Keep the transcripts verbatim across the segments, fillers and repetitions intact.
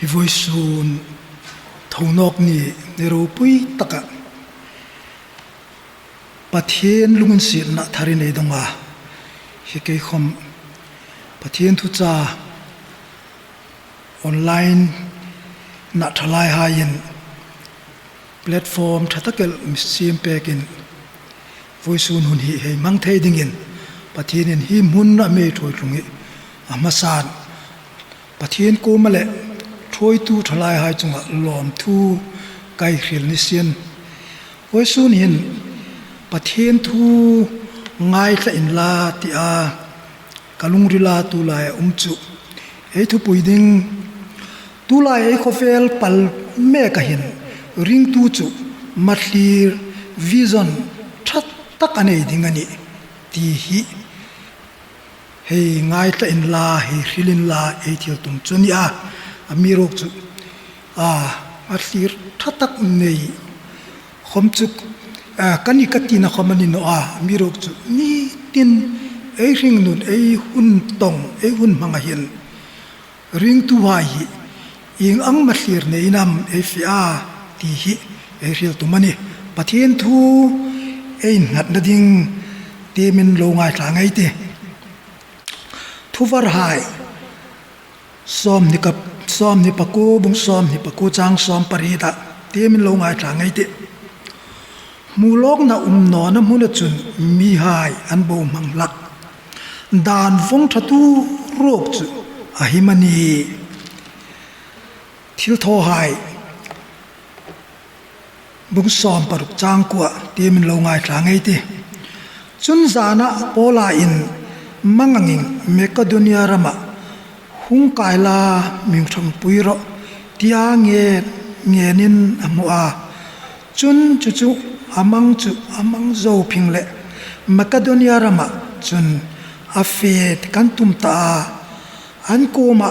Hi vawisun thonawk ni, ni ropui taka Pathien lunginsietna tharin ei dong a. Hi kei khawm Pathien thucha online-a thalaihaiin platform ṭha tak el mi siem pekin vawisun hun hi hei hmang thei dingin Pathienin hi hmun a mi ṭhuoi tlung hi a hmasan Pathien kuoma le ṭhuoitu thalaihai chunga lawmthu ka hril ni sien. Vawisun hin Pathien thu ngaithla inla tia ka lungrila tulai um chu ei thupui ding. Tulai ei khawvel pal meka hin ringtu chu hmathlir vision ṭha tak a nei ding a nih ti hi hei ngaithla inla, hei hril inla ei thil tum chu a nih a. Amiruokchu, a, hmathlir ṭha tak nei khawm chu, a, ka ni ka tina khawm a ni naw a. Amiruokchu nitin ei hringnun, ei hun tawng, ei hun hmanga hin ringtuhai hi ieng ang hmathlir neiin am ei fe a ti hi ei hril tum a nih. Pathien thu ei nghatna ding tiemin lo ngaithla ngei ei tih. Thuvarhai sawmhni ka, sawmhni pakuo, bung sawmhni pakuo chang sawm pariet tiemin lo ngaithla ngei ei tih. Hmulawkna um nawna hmuna chun mihai an bohmang hlak. Dan vawng ṭhatu ruok chu a him a nih. Thilthawhai bung sawm paruk chang kuo tiemin lo ngaithla ngei ei tih. Chun zana Paula'n, "Mangangin Makedonia rama hung kai la, mi hung ṭhangpui rawh," tia ngen ngenin a hmu a. Chun chu chu a mang chu a mang zo phing leh Makedonia rama chun a fe kan tum ta a. An kuoma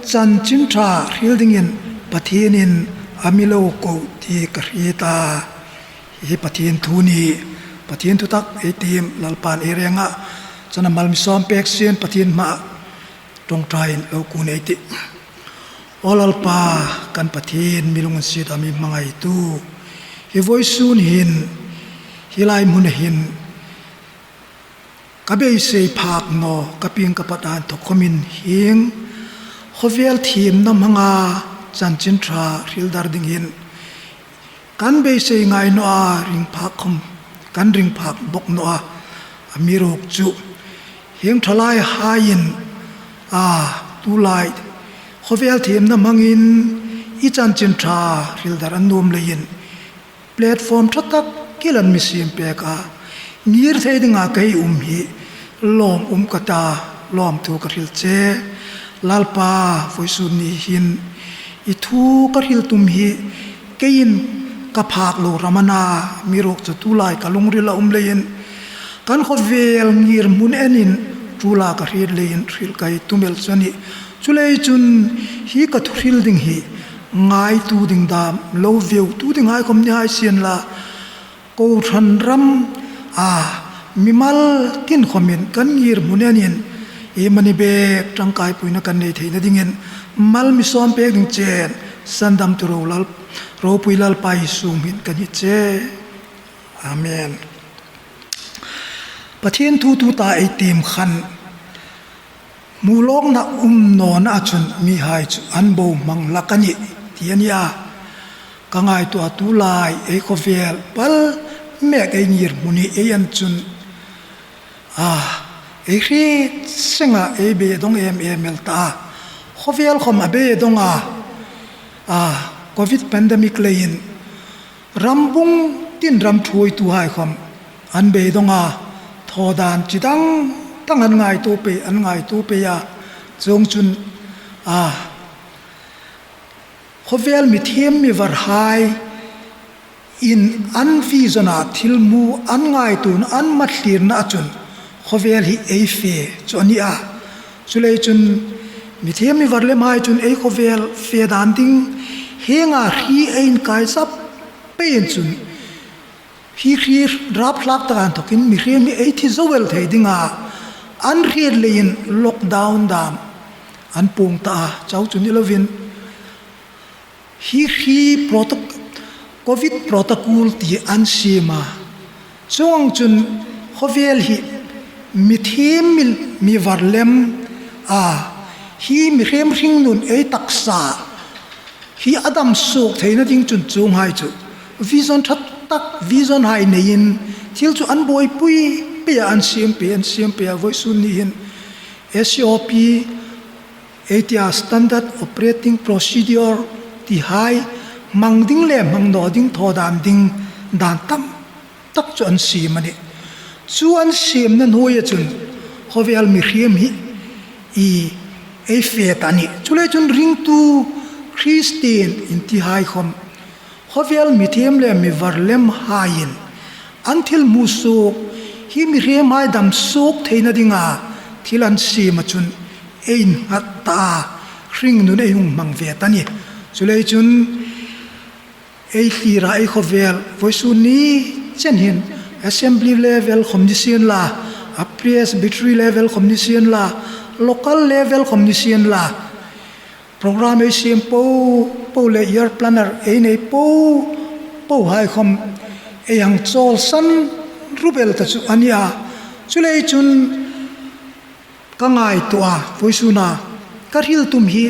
chanchin ṭha hril dingin Pathienin a mi lo ko ti ka hriet a. Hi Pathien thu a nih. Pathien thu tak ei tiem, Lalpan ei renga chun a mal mi sawm pek sien, Pathien hmaa ṭawngṭaiin lo kun ei tih. Aw Lalpa, kan Pathien, mi lunginsiet a mi hmangaitu, hi vawisun hin, hi lai hmuna hin ka beisei phak naw, ka pieng ka pat a inthok khawmin hieng khawvel thiemna hmanga chanchin ṭha hril dar dingin kan beisei ngai naw a, ring phak khawm kan ring phak bawk naw a. Amiruokchu hieng thalaihaiin, a, tulai khawvel thiemna hmangin i chanchin ṭha hril dar an nuom leiin platform ṭha tak el an mi siem pek a. Ngir thei dinga ka hei um hi lawm um ka ta, lawmthu ka hril che. Lalpa, vawisun ni hin i thu ka hril tum hi keiin ka phak lo ram a na, amiruokchu tulai ka lungrila um leiin kan khawvel ngirhmun enin ṭula ka hriet leiin hril ka hei tum el chu a nih. Chuleiin chun hi ka thu hril ding hi ngaituo ding dam, lo veutuo dinghai khawm ni hai sien la, kohran ram, a, mimal tin khawmin kan ngirhmun enin iemani bek ṭangkaipuina kan nei theina dingin mal mi sawm pek ding chen sandamtu ro Lal, ropui Lalpa Isu hmingin kan hni che. Amen. Pathien thu tuta ei tiem khan, hmulawkna um nawna chun mihai chu an bohmang hlak a nih ti a nih a. Ka ngaituo a, tulai ei khawvel pal mek ei ngirhmun hi ei en chun, a, ei hriet senga ei beidong em em el ta a. Khawvel khawm a beidong a, a, covid pandemic leiin ram bung tin ram ṭhuoituhai khawm an beidong a, thaw dan chi dang dang an ngaituo pei, an ngaituo pei a. Chuongchun, a, khawvel mi thiem mi varhai in an vision-a thil hmu, an ngaituona, an hmathlirna chun khawvel hi ei fe chu a nih a. Chuleiin chun mi thiem mi var lemhai chun ei khawvel fe dan ding hienga hri ei inkai sap peiin chun hi hri rap hlak taka inthokin mihriem hi ei thi zo el thei dinga an hriet leiin lockdown dam an puong ta a. Chau chu ni lovin Hi hi protoc-, covid protocol ti an siem a. Chuong chun khawvel hi mi thiem mi, mi var lem a. Hi mihriem hringnun ei taksa hi a dam suok theina ding chun chuonghai chu vision ṭha tak, vision hai neiin thil chu an buoipui pei a, an siem pei, an siem pei a. Vawisun ni hin S O P, ei tia Standard Operating Procedure ti hai hmang ding le hmang naw ding, thaw dan ding dan tam tak chu an siem a nih. Chu an siemna hnuoia chun khawvel mihriem hi i ei fe ta a nih. Chuleiin chun ringtu Kristien inti hai khom khawvel mi thiem le mi var lem haiin an thil hmu suok, hi mihriem hai dam suok theina dinga thil an siema chun ei innghat ta a, hringnun ei hung hmang ve ta a nih. Chuleiin chun ei thlira ei khawvel vawisun ni chen hin assembly level khom ni sien la, a presbytery level khom ni sien la, local level khom ni sien la, program ei siem po po le year planner ei nei po po hai khom ei hang chawlsan rup el ta chu a nih a. Chuleiin chun ka ngaituo a, vawisuna ka hril tum hi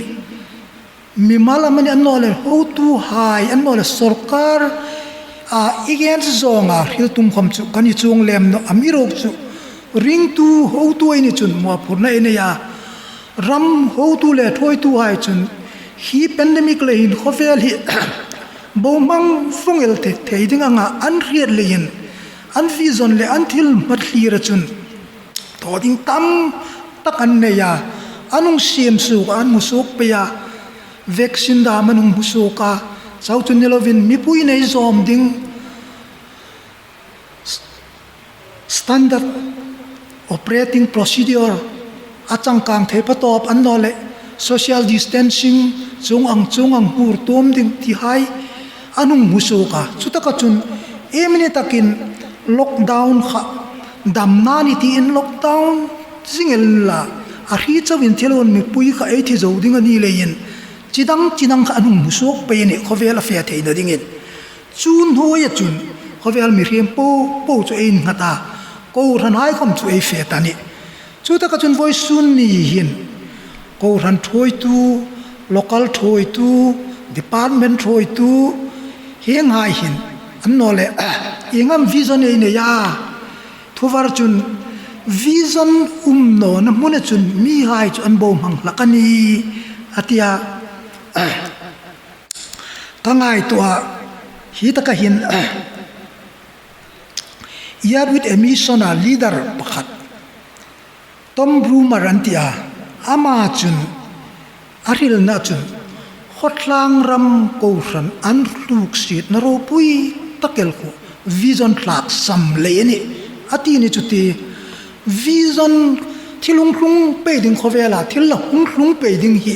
mimal amanih, annawleh hotuhai, annawleh sawrkar a i gen zawnga hril tum khom chu ka ni chuong lem naw, amiruokchu ringtu hotu ei ni chun mawphurna ei nei a. Ram hotu le ṭhuoituhai chun hi pandemic leiin khawvel hi bohmang vawng el thei, thei ding anga an hriet leiin an vision le an thil hmathlir a chun thaw ding tam tak an nei a, an hung siem suok a, an hmu suok pei a, vaccine dam an hung hmu suok a, chau chu ni lovin mipui nei zawm ding, standard operating procedure a changkang thei patawp, annawleh social distancing chuong ang chuong ang hmur tuom ding ti hai an hung hmu suok a. Chutaka chun ei mi ni takin lockdown kha damna a nih tiin lockdown zing el la, a hri chauin thil hun mipui kha ei thi zo ding a ni leiin chi dang chi dang kha an hung hmu suok pei a nih, khawvel a fe theina dingin. Chu hnuoia chun khawvel mihriem po po chu ei innghat a, kohranhai khom chu ei fe ta a nih. Chutaka chun vawisun ni hin kohran ṭhuoitu, local ṭhuoitu, department ṭhuoitu hienghai hin annawleh ieng am vision ei nei a, thuvar chun vision um nawna hmuna chun mihai chu an bohmang hlak a nih a ti a. Ka ngaituo a, hi taka hin Year with a Mission-a leader pakhat, Tom Broomer an ti a, ama chun a hrilna chun khawtlang ram kohran an hluk sietna ropui tak el khu vision tlaksam lei a nih a ti ni chu ti. Vision, thil hung tlung pei ding khawvela, thil la hung tlung pei ding hi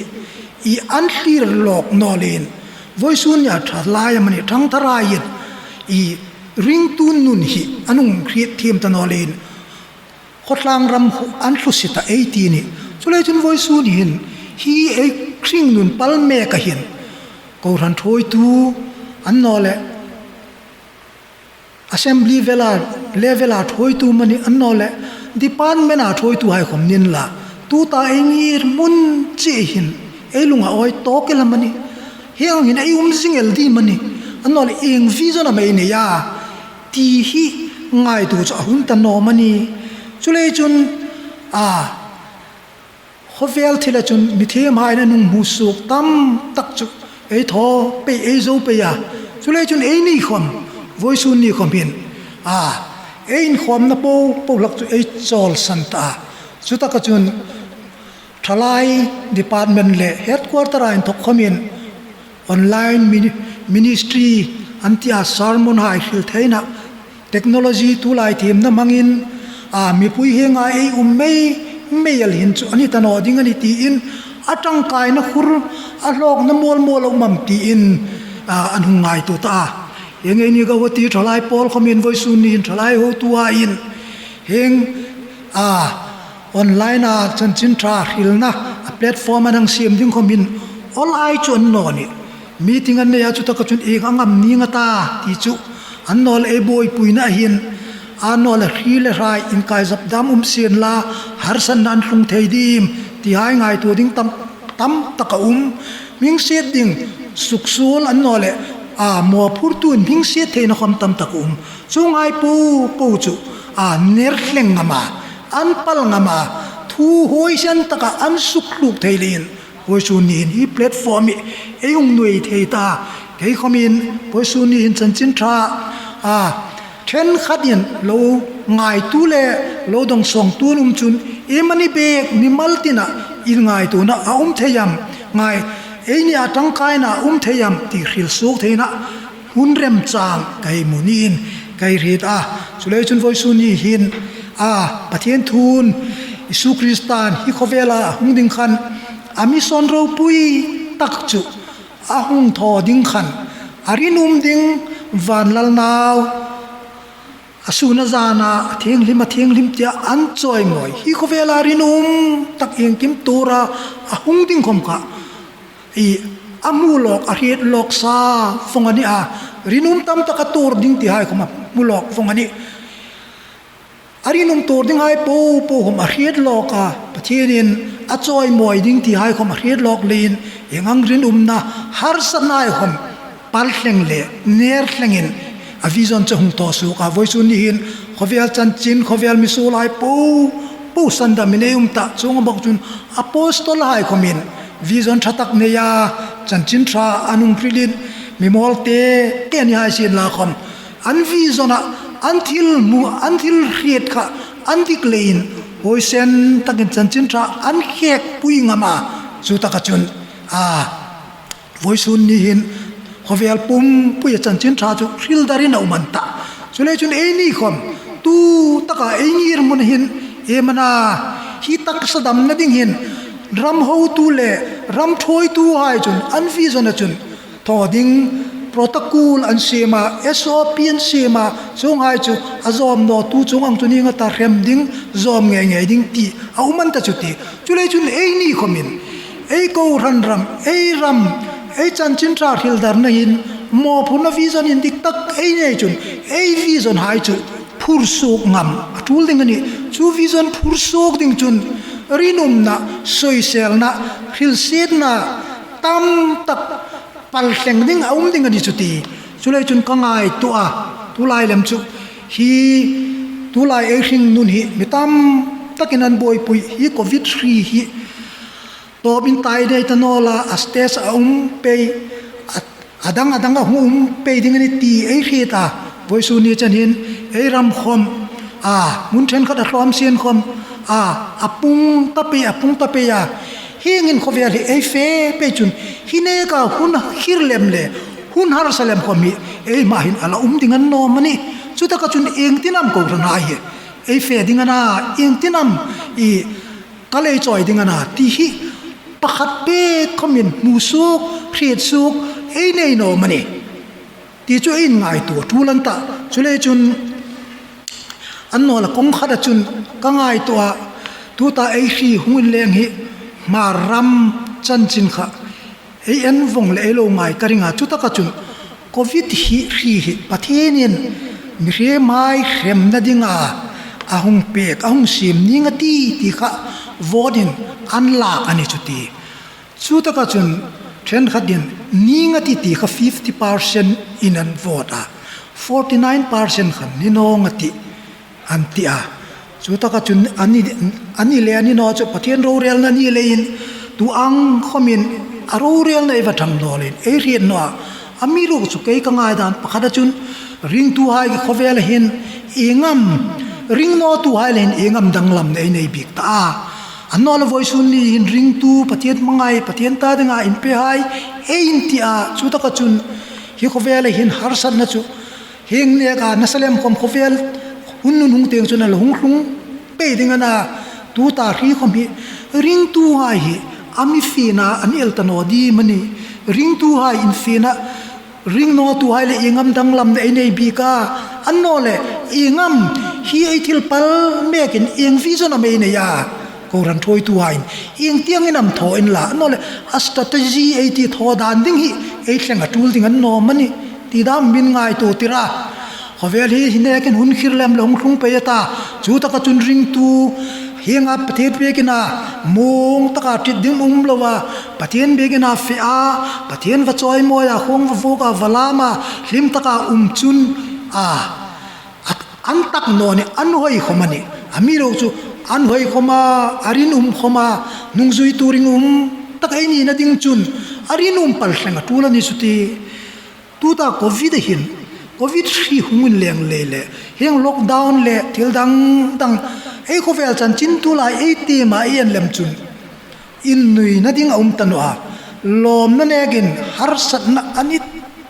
i an thlir lawk naw leiin vawisun nia ṭhalai amanih, ṭhangtharaiin i ringtu nun hi an hung hriet thiem ta naw leiin khawtlang ram khu an hlusit a ei ti ni. Chuleiin chun vawisun hin hi ei hringnun pal meka hin kohran ṭhuoitu annawleh assembly vela, level-a ṭhuoitu amanih, annawleh department-a ṭhuoituhai khom ni inla, tuta ei ngirhmun chie hin ei lunga awi tawk el amanih, hieng hin ei um zing el ding amanih, annawleh ieng vision am ei nei a ti hi ngaituo chu a hun ta naw amanih. Chuleiin chun a khawvel thila chun mithiemhaiin an hung hmu suok tam tak chu ei thaw pei, ei zo pei a. Chuleiin chun eini khom vawisun ni khom hin a ei inkhawmna po po hlak chu ei chawlsan ta a. Chutaka chun ṭhalai department le headquarter-a inthok khomin online mini-, ministry an ti a, sermon-hai hril theina, technology tulai thiemna hmangin a mipui hienga ei um mei mei el hin chu a ni ta naw ding a nih tiin a ṭangkaina khur, a hlawkna mual mual a um am tiin a an hung ngaituo ta a. Hieng eini Guwahati ṭhalai pawl khomin vawisun niin ṭhalai hotuhaiin hieng a online-a chanchin ṭha hrilna a platform an hang siem ding khomin awl ai chu a ni naw nih. meeting an nei a, chu taka chun ieng ang am ning a ta ti chu, annawleh ei buoipuina hin, annawleh hri le hrai inkaizawp dam um sien la, harsatna an tlung thei dim tihai ngaituo ding tam, tam tak a um. Hming siet ding, suksuol annawleh, a, mawphurtuin hming siet theina khawm tam tak a um. Chuonghai po po chu, a, ner thleng ngam a, an pal ngam a, thu huoisen taka an sukhluk thei leiin, vawisun ni hin hi platform hi ei hung nuoi thei ta. Kei khawmin vawisun ni hin chanchin ṭha, a, ṭhenkhatin lo ngaituo le lo dawngsawngtuo an um chun, iemani bek mimal tina inngaituona a um thei am, ngai, eini a ṭangkaina a um thei am ti hril suok theina hun remchang ka hei hmu niin ka hei hriet a. Chuleiin chun vawisun ni hin, a, Pathien thuin Isu Kristan hi khawvela a hung ding khan a mission ropui tak chu a hung thaw ding khan a rinum ding, van Lal nau a sun a zan a, a thienghlim, a thienghlim tia an chawimawi, hi khawvela rinum tak iengkim tuora a hung ding khawm kha, i, a hmu lawk, a hriet lawk sa vawng a nih a, rinum tam tak a tuor ding tihai khawm a hmu lawk vawng a nih. A rinum tuor dinghai po po khawm a hriet lawk a, Pathienin a chawimawi ding tihai khawm a hriet lawk leiin, ieng ang rinumna, harsatnahai khawm pal thleng le ner thlengin a vision chu hung thaw suok a. Vawisun ni hin khawvel chanchin, khawvel mi suolhai po po sandamin ei um ta, chuong bawk chun apostolhai khawmin vision ṭha tak neia chanchin ṭha an hung hrilin, mi mawl te te ni hai sien la khawm, an vision-a, an thil hmu, an thil hriet kha an dik leiin, huoisen takin chanchin ṭha an khekpui ngam a, chu taka chun, a, vawisun ni hin khawvel pumpuia chanchin ṭha chu hril darin a um an ta. Chuleiin chun eini khawm tu taka ei ngirhmun hin, iemani hi taksa damna ding hin ram hotu le ram ṭhuoituhai chun an vision-a chun thaw ding protocol an siem a, S O P an siem a, chuonghai chu a zawm nawtu chuong ang chu ning a ta, hrem ding, zawm ngei ngei ding ti a um an ta chu ti. Chuleiin chun eini khawmin ei kohran ram, ei ram, ei chanchin ṭha hril darna hin mawphurna vision indik tak ei nei chun, ei vision-hai chu phur suok ngam a ṭul ding a nih. Chu vision phur suok ding chun rinumna, sawiselna, hrilsietna tam tak pal thleng ding a um ding a ni chu ti. Chuleiin chun ka ngaituo a, tulai lem chu hi, tulai ei hringnun hi mi tam takin an buoipui, hi covid hri hi tawpin tai dai ta naw la, a stage a um pei, a, a dang a dang a hung um pei ding a nih ti ei hriet a. Vawisun ni chen hin ei ram khawm, a, hmun ṭhenkhat a hlawm sien khawm, a, a pung ta pei, a pung ta pei a. Hieng hin khawvel hi ei fe pei chun, hi neka hun khir lem le hun harsa lem khawm hi eima hin a la um ding a ni naw am a nih. Chu taka chun iengtin am kohranhai hi ei fe ding a na, iengtin am i ka lei chawi ding a na ti hi pakhat bek khawmin hmu suok, hriet suok ei nei naw am a nih ti chu ei ngaituo ṭul an ta. Chuleiin chun annawleh kawng khata chun ka ngaituo a, tuta ei hri hung inleng hi Hmar ram chanchin kha ei en vawng le ei lo ngai ka ring a, chu taka chun covid hi, hri hi Pathienin mihriemhai hremna dinga a hung pek, a hung siem ning a tih ti kha vote-in an lak a ni chu ti. Chu taka chun ṭhenkhatin ning a tih ti kha fifty percent-in an vote a, forty nine percent khan ni naw a tih an ti a. Chu taka chun a ni, a ni le a ni naw chu Pathien rorelna ni leiin tu ang khawmin a rorelna ei va ṭhang naw leiin ei hriet naw a. Amiruokchu kei ka ngaidan pakhata chun ringtuhai khawvela hin ieng am, ring nawtuhai le hin ieng am danglamna ei nei bik ta a. Annawleh vawisun ni hin ringtu, Pathien hmangai, Pathien ta dinga inpehai ei inti a, chu taka chun hi khawvela hin harsatna chu hieng neka nasa lem khawm khawvel hun nun hung tieng chun a la hung tlung pei ding a na, tuta hri khawm hi ringtuhai hi a mi fiena an el ta naw ding am a nih. Ringtuhai infiena, ring nawtuhai le ieng am danglamna ei nei bik a, annawleh ieng am hi ei thil pal mekin ieng vision am ei nei a, kohran ṭhuoituhaiin ieng tiengin am thaw inla, annawleh a strategy ei ti thaw dan ding hi ei thleng a tul ding a ni naw am a ni ti dam min ngaituo tir a. Khawvel hi hi nekin hun khir lem lo hung tlung pei a ta. Chu taka chun ringtu hienga Pathien biekina muong taka ṭit ding um lova, Pathien biekina fe a, Pathien va chawimawi a, khawng va vuok a, va lam a, hlim taka um chun a, a, an tak naw ni, an hoi khawm a ni. Amiruokchu an hoi khawma, a rinum khawma, nungzuitu ringum tak ei nina ding chun a rinum pal thleng a tul a ni chu ti. Tuta Covid a hin, Covid hri hung inleng lei le, hieng lockdown le thil dang dang, ei khawvel chanchin tulai ei tiema ei en lem chun innuina ding a um ta naw a. Lawmna nekin harsatna a ni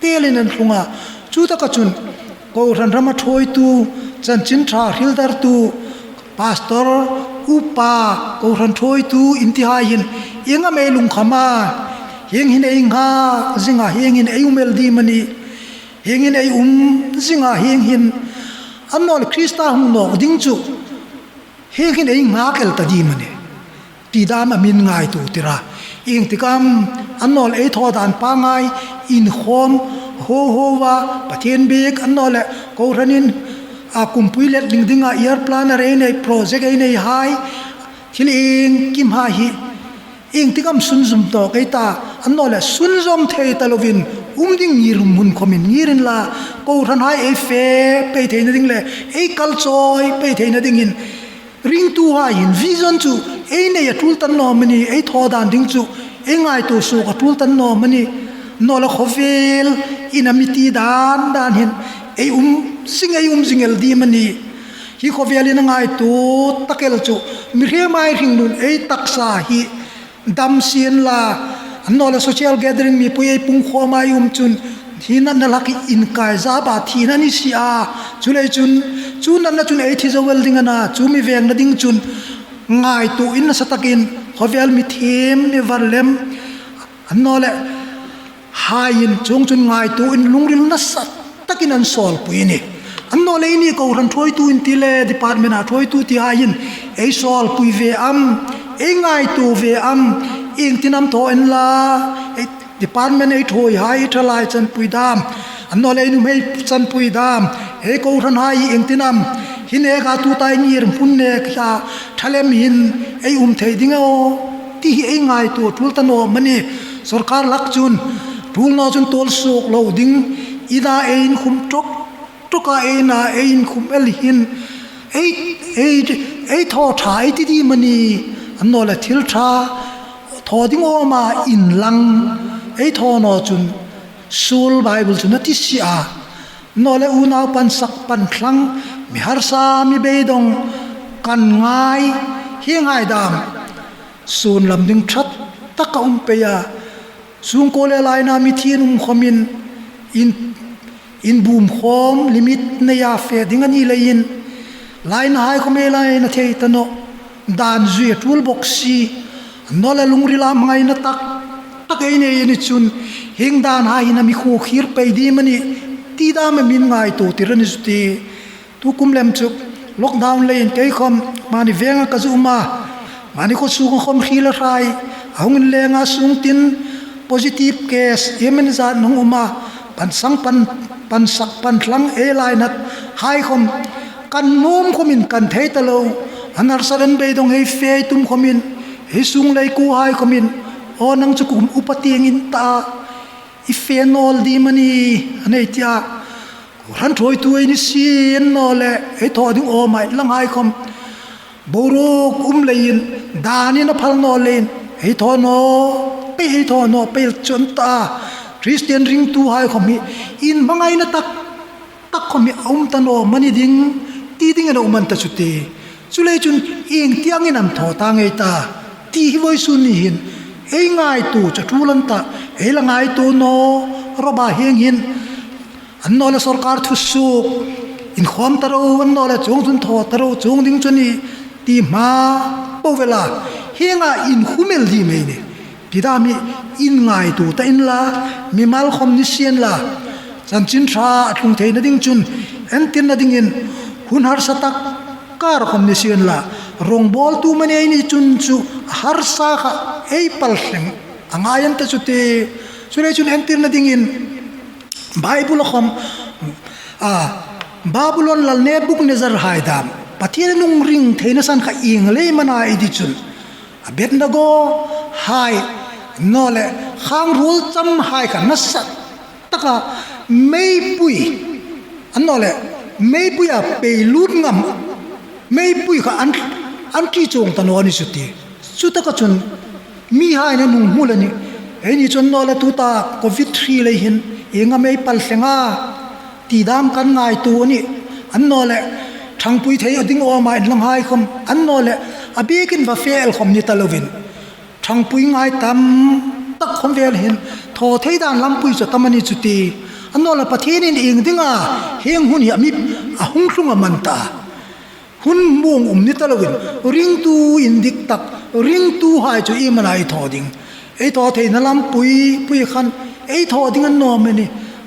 telin an tlung a. Chu taka chun kohran rama ṭhuoitu, chanchin ṭha hril dartu, pastor, upa, kohran ṭhuoitu intihai hin ieng am ei lungkham a, hieng hin ei nghak zing a, hieng hin ei um el ding am a ni, hieng hin ei um zing a, hieng hin, annawleh Krista hung nawk ding chu hieng hin ei nghak el ta ding am a ni ti dam a min ngaituo tir a. Ieng tik am, annawleh ei thaw dan pangngai, inkhawm ho ho a, Pathien biek, annawleh kohranin a kumpui letling dinga year planner ei nei, project ei nei hai, thil iengkimhai hi ieng tik am sunzawm tawk ei ta, annawleh sunzawm thei ta lovin um ding ngir hmun khawmin ngir inla, kohranhai ei fe pei theina ding le ei kal chawi pei theina dingin ringtuhai hin vision chu ei nei a tul ta naw am a ni, ei thaw dan ding chu ei ngaituo suok a tul ta naw am a ni, annawleh khawvelin a mi ti dan dan hin ei um zing, ei um zing el ding am a ni. Hi khawvelin a ngaituo tak el chu mihriem ei hringnun ei taksa hi dam sien la, annawleh social gathering mipui ei pungkhawm ei um chun hi natna hlak hi inkai zap a thina ni si a. Chuleiin chun chu natna chun ei thi zo el ding a na, chu mi vengna ding chun ngaituo in nasa takin khawvel mi thiem, mi var lem, annawleh haiin chuong chun ngaituo in lungril nasa takin an sawlpui a ni. Annawleh eini kohran ṭhuoitu inti le department-a ṭhuoitu tihai hin ei sawlpui ve am, ei ngaituo ve am, ieng tin am thaw inla, ei department ei ṭhuoihai, ei ṭhalai chanpui dam, annawleh ei nuhmei chanpui dam, ei kohranhai ieng tin am, hi neka tuta ei ngir hmun neka ṭha lem hin ei um thei ding aw ti hi ei ngaituo tul ta naw am a ni. Sorkar hlak chun tul naw chun tuol suok lo ding, ina ei inkhum ṭawk ṭawka, ina ei inkhum el hin ei, ei, ei thaw ṭha ei ti ding am a ni, annawleh thil ṭha thaw ding awma inlang ei thaw naw chun suol Bible chun a ti si a. Annawleh unau pansak panthlang, mi harsa mi beidong kan ngai hi ngai dam. Suon lam ding ṭha tak a um pei a. Sungkuo le laina mithi inum khawmin in, inbum khawm limit neia fe ding a ni leiin lainahai khawm ei laina thei ta nawh. Dan zui a tul bok si. Annawleh lungrila hmangaina tak tak ei nei a ni chun hieng danhai hin a mi khuokhir pei ding am a ni ti dam a min ngaituo tir a ni chu ti. Tukum lem chu lockdown leiin kei khawm mani venga ka zu um a, mani khaw sunga khawm hri le hrai a hung inleng a, sung tin positive case iem en zat hung um a, pansang pan, pansak panthlang ei lainat hai khawm kan nuom khawmin kan thei ta lo, an harsat an beidong hei fe tum khawmin, hei sung lei kuo hai khawmin, aw nang chu kum upa tieng in ta, i fe nawl ding am a ni, a nei tia. Kohran ṭhuoitu ei ni sien naw le, ei thaw ding awm a inlang hai khawm boruok um leiin, danin a phal naw leiin, ei thaw naw pei, ei thaw naw pei chun ta. Christian ringtuhai khawm hi inhmangaina tak tak khawm hi a um ta naw am a ni ding ti dingin a um an ta chu ti. Chuleiin chun ieng tiengin am thaw ta ngei ta ti hi vawisun ni hin ei ngaituo chu a tul an ta, ei la ngaituo naw rawp a, hieng hin annawleh sorkar thu suok, inkhawm ta ro, annawleh chuong chun thaw ta ro, chuong ding chu a nih ti hma po vela, hienga inkhum el ding am ei ni ti dam hi inngaituo ta inla, mimal khawm ni sien la, chanchin ṭha a tlung theina ding chun entirna dingin hun harsa tak kar khawm ni sien la, rawngbawltu mani ei ni chun chu harsa kha ei pal thleng a ngai an ta chu ti. Chuleiin chun entirna dingin Bible-a khawm, a, Babylon lal Nebuchadnezzar hai dam Pathien hung ring theina san kha ieng leiin a na ei ti chun, Abednego hai, annawleh khang ruol cham hai kha nasa taka meipui, annawleh meipuia pei lut ngam, meipui kha an, an ṭi chuong ta naw a ni chu ti. Chutaka chun mihaiin an hung hmu a nih. Eini chun annawleh tuta covid hri lei hin ieng am ei pal thleng a ti dam kan ngaituo a nih. Annawleh ṭhangpui thei ding awm a inlang hai khawm, annawleh a bikin va fe el khawm ni ta loin, ṭhangpui ngai tam tak khawm vel hin thaw thei dan lampui chu tam a ni chu ti. Annawleh Pathienin ieng dinga hieng hun hi a mi, a hung tlung am a ni ta. Hun muong um ni ta loin, ringtu indik tak, ringtuhai chu iem a na ei thaw ding? Ei thaw theina lampui, pui khan ei thaw ding a ni naw am a ni?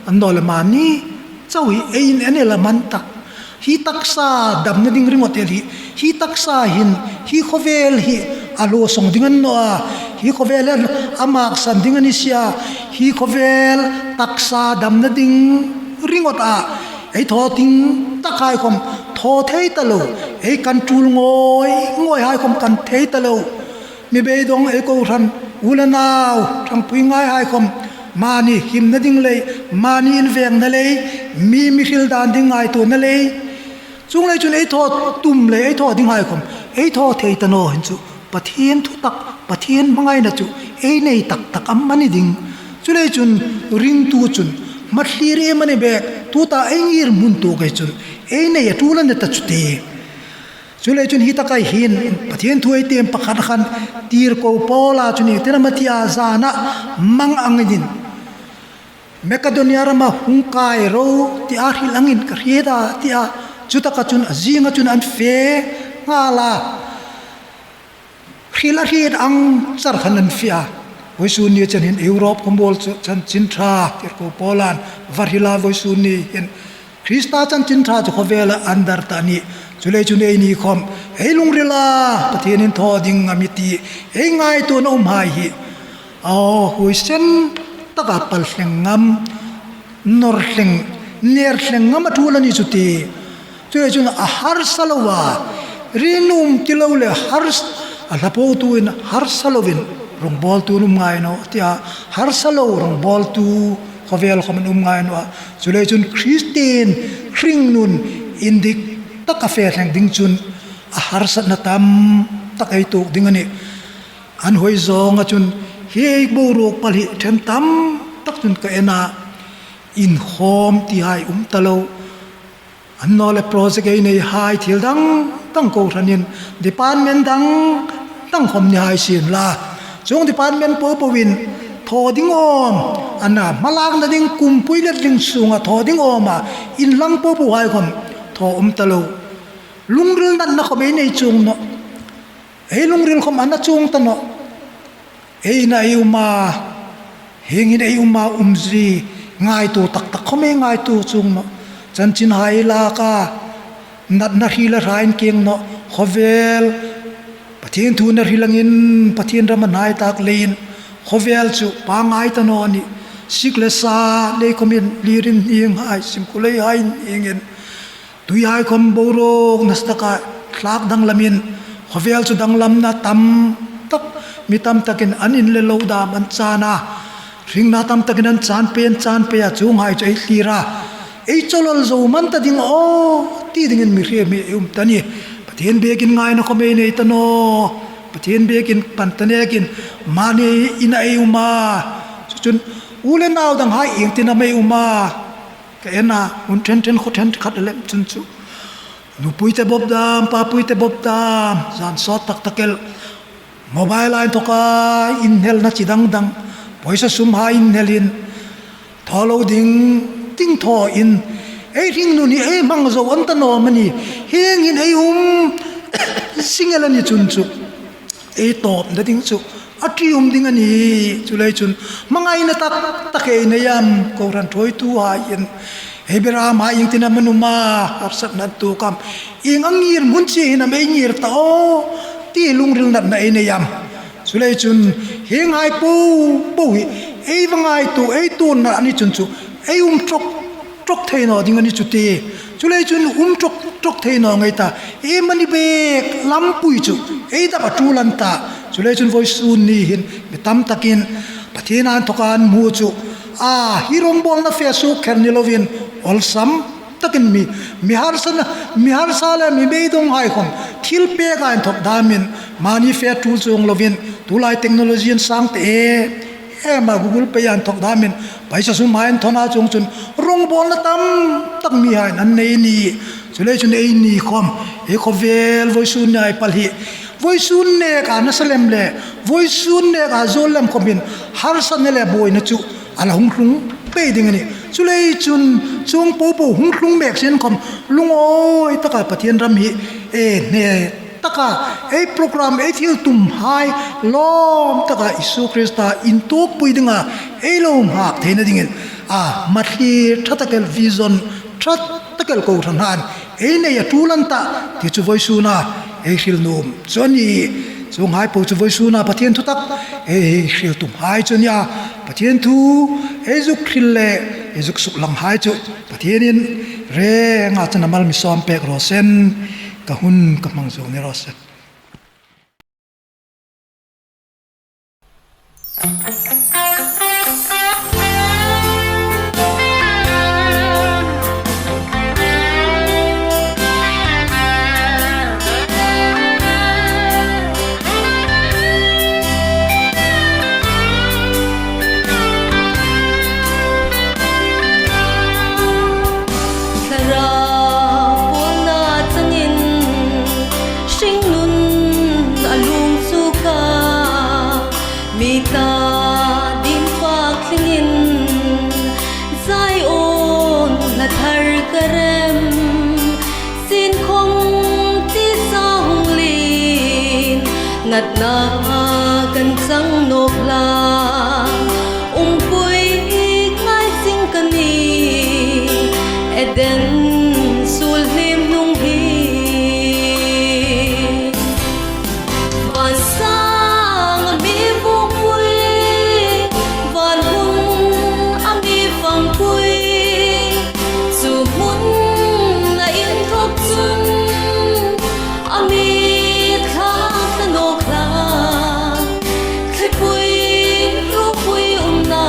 Annawleh mani chau hi ei in en el am a ni ta? Hi taksa damna ding ringawt el hi, hi taksa hin, hi khawvel hi a lo sawng ding a ni naw a, hi khawvel hi a maksan ding a ni si a, hi khawvel taksa damna ding ringawta ei thaw ding tak hai khawm thaw thei ta lo, ei kan tul ngawi ngawi hai khawm kan thei ta lo. Mi beidong, ei kohran u le nau, ṭhangpui ngai hai khawm, mani himna ding lei, mani invengna lei, mi, mi hril dan ding ngaituona lei. Chuong lei chun ei thaw tum lei, ei thaw ding hai khawm ei thaw thei ta naw hin chu Pathien thutak, Pathien hmangaina chu ei nei tak tak am a ni ding? Chuleiin chun ringtu chun hma thlir iem a ni bek, tuta ei ngirhmun tuok ei chun ei nei a tul a ni ta chu ti. Chuleiin chun hi taka hin Pathien thu ei tiem pakhat khan, tirko Paula chun ieng tin am a ti a, zana mang angin Makedonia rama hung kai ro tia hril angin ka hriet a ti a, chutaka chun a zinga chun an fe nghal a. Hril a hriet ang char khan an fe a. Vawisun ni chen hin Europe khawmuol chu chanchin ṭha tirko Paulan va hril a, vawisun ni hin Krista chanchin ṭha chu khawvela an dar ta a nih. Chuleiin chun eini khawm ei lungrila Pathienin thaw ding a mi ti ei ngaituona um hai hi, aw, huoisen taka pal thleng ngam, nawr thleng, ner thleng ngam a tul a ni chu ti. Chuleiin chun a harsa loa, rinum ti lo le hars-, a hlapotuin harsa loin rawngbawltu an um ngai naw ti a, harsa lo rawngbawltu khawvel khawm an um ngai naw a. Chuleiin chun Kristien hringnun indik taka fe thleng ding chun a harsatna tam tak ei tuok ding a nih. An hoi zawnga chun hi ei boruok pal hi ṭhen tam tak chun ka en a, inkhawm ti hai um ta lo. Annawleh project ei nei hai thil dang dang kohranin department dang dang khawm ni hai sien la, chuong department po poin thaw ding awm, a na hmalakna ding kumpui let ding sunga thaw ding awma inlang po po hai khawm thaw um ta lo. Lungril natna khawm ei nei chuong nawh. Ei lungril khawm a na chuong ta nawh. Ei na ei um a, hieng hin ei um a, umzie ngaituo tak tak khawm ei ngaituo chuong nawh. Chanchin hai lak a, natna hril a hrain kieng nawh. Khawvel Pathien thu a hril angin, Pathien ram a hnai tak leiin khawvel chu pangngai ta naw a nih. Sik le sa lei khawmin lirin hieng hai, simkhulei hai hiengin tui hai khawm boruok nasa taka thlak danglamin, khawvel chu danglamna tam tak, mi tam takin an in le lo dam an chan a, hringna tam takin an chan pei, an chan pei a, chuong hai chu ei thlir a, ei chawlol zo man ta ding aw ti dingin mi hre mi ei um ta ni. Pathien biekin ngaina khawm ei nei ta naw. Pathien biekin pan ta nekin mani ina ei um a. Chu chun u le nau dang hai ieng tin am ei um a. Ka en a, hun ṭhen ṭhen khaw ṭhen khat lem chun chu, nupui te bawp dam, papui te bawp dam, zan sawt tak tak el, mobile a inthoka inhnelna chi dang dang, pawisa sum hai inhnelin, thaw lo ding, ding thawin, ei hringnun hi ei hmang zo an ta naw am a ni, hieng hin ei um zing el a ni chun chu, ei tawpna ding chu a ṭium ding a nih. Chuleiin chun hmangaina tak tak ei nei am, kohran ṭhuoitu haiin, ei beram hai ieng tin am an um a, harsatna an tuok am, ieng ang ngirhmun chie hin am ei ngir ta aw ti lungril natna ei nei am? Chuleiin chun hieng hai po po hi Ei va ngaituo, ei tuorna a ni chun chu, ei um ṭawk ṭawk thei naw ding a ni chu ti. Chuleiin chun um ṭawk ṭawk thei naw ngei ta. Iemani bek lampui chu ei dap a ṭul an ta. Chuleiin chun vawisun ni hin mi tam takin Pathien inthawka an hmu chu, a, hi rawngbawlna fe suok kher ni loin awlsam takin mi, mi harsa, mi harsa le mi beidonghai khom thil peka inthawk damin mani fe ṭul chuong loin tulai technology an sang te e, ema Google Pay inthawk damin paisa sum hai an thawn a, chuongchun rawngbawlna tam tak mihaiin an nei ni. Chuleiin chun eini khom, ei khawvel vawisun ni hai pal hi, vawisun neka nasa lem le vawisun neka zuol lem khomin harsatna le buoina chu a la hung tlung pei ding a nih. Chuleiin chun chuong popo hung tlung mek sien khom lungawi taka Pathien ram hi, e, hne taka ei program, ei thil tum hai lawm taka Isu Krista intuokpui dinga ei lo hmang theina dingin, a, hmathli ṭha tak el, vision ṭha tak el kohran han ei nei a ṭul an ta ti chu vawisuna ei hril nuom chu a nih. Chuonghai po chu vawisuna Pathien thu tak ei hril tum hai chu a nih a. Pathien thu ei zuk hril le ei zuk suklang hai chu Pathienin renga chun a mal mi sawm pek raw se, ka hun ka hmang zo ni raw se. Thlarau pawlna changin hringnun a lung suok a, mi ta ding fak tlingin Zion hla thar ka rem, sin khom tisa hung lien, natna kan chang nawk la, umpui ngai zing ka nih, Eden suol hlim hnung hi. Van sang a mi vukpui, van hun a mi fangpui, chu hmuna inthawk chun a mi thlak ta nawk la, thlipui, ropui umna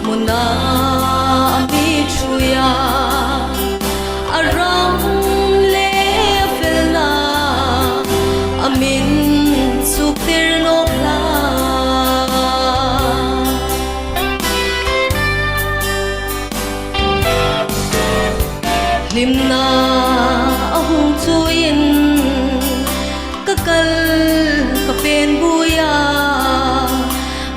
hmuna a mi ṭhuoi a, a ram le a felna a min suktir nawk la. Hlimna a hung chuoiin ka kal ka pen buoi a,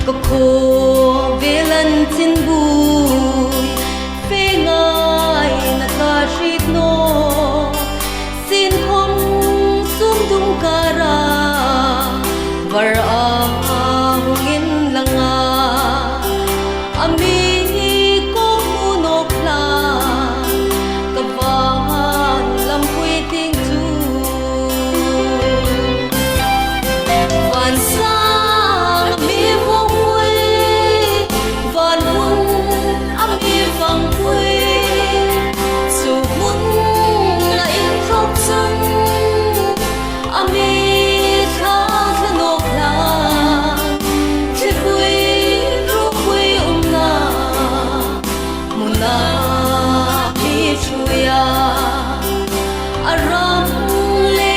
ka khawvel an chin buoi, fe ngaina ka hriet nawk, sin khom sum dum kara var a hung inlang a, a mi kawk hmu nawk la, ka van lampui tieng chu. Van sang a mi vukpui, van hun a mi fangpui, chu hmuna inthawk chun a mi thlak ta nawk la, thlipui, ropui umna hmuna a mi ṭhuoi a, a ram le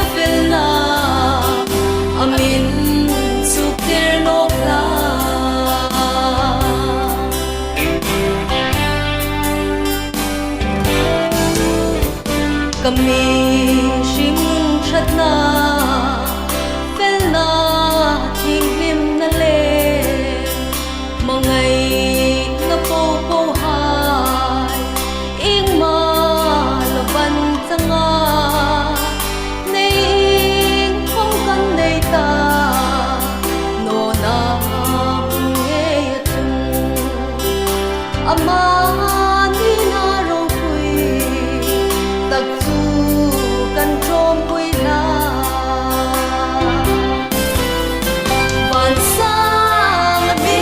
a felna a min suktir nawk la. Ka mi hringnun ṭhatna, felna, thienghlimna le hmangaina popo hai, iengma lo ban changa nei ieng khom kan nei ta, nawna hung ngeia chun ama nina ropui tak chu kan ṭawmpui la. Van sang a mi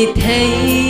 thei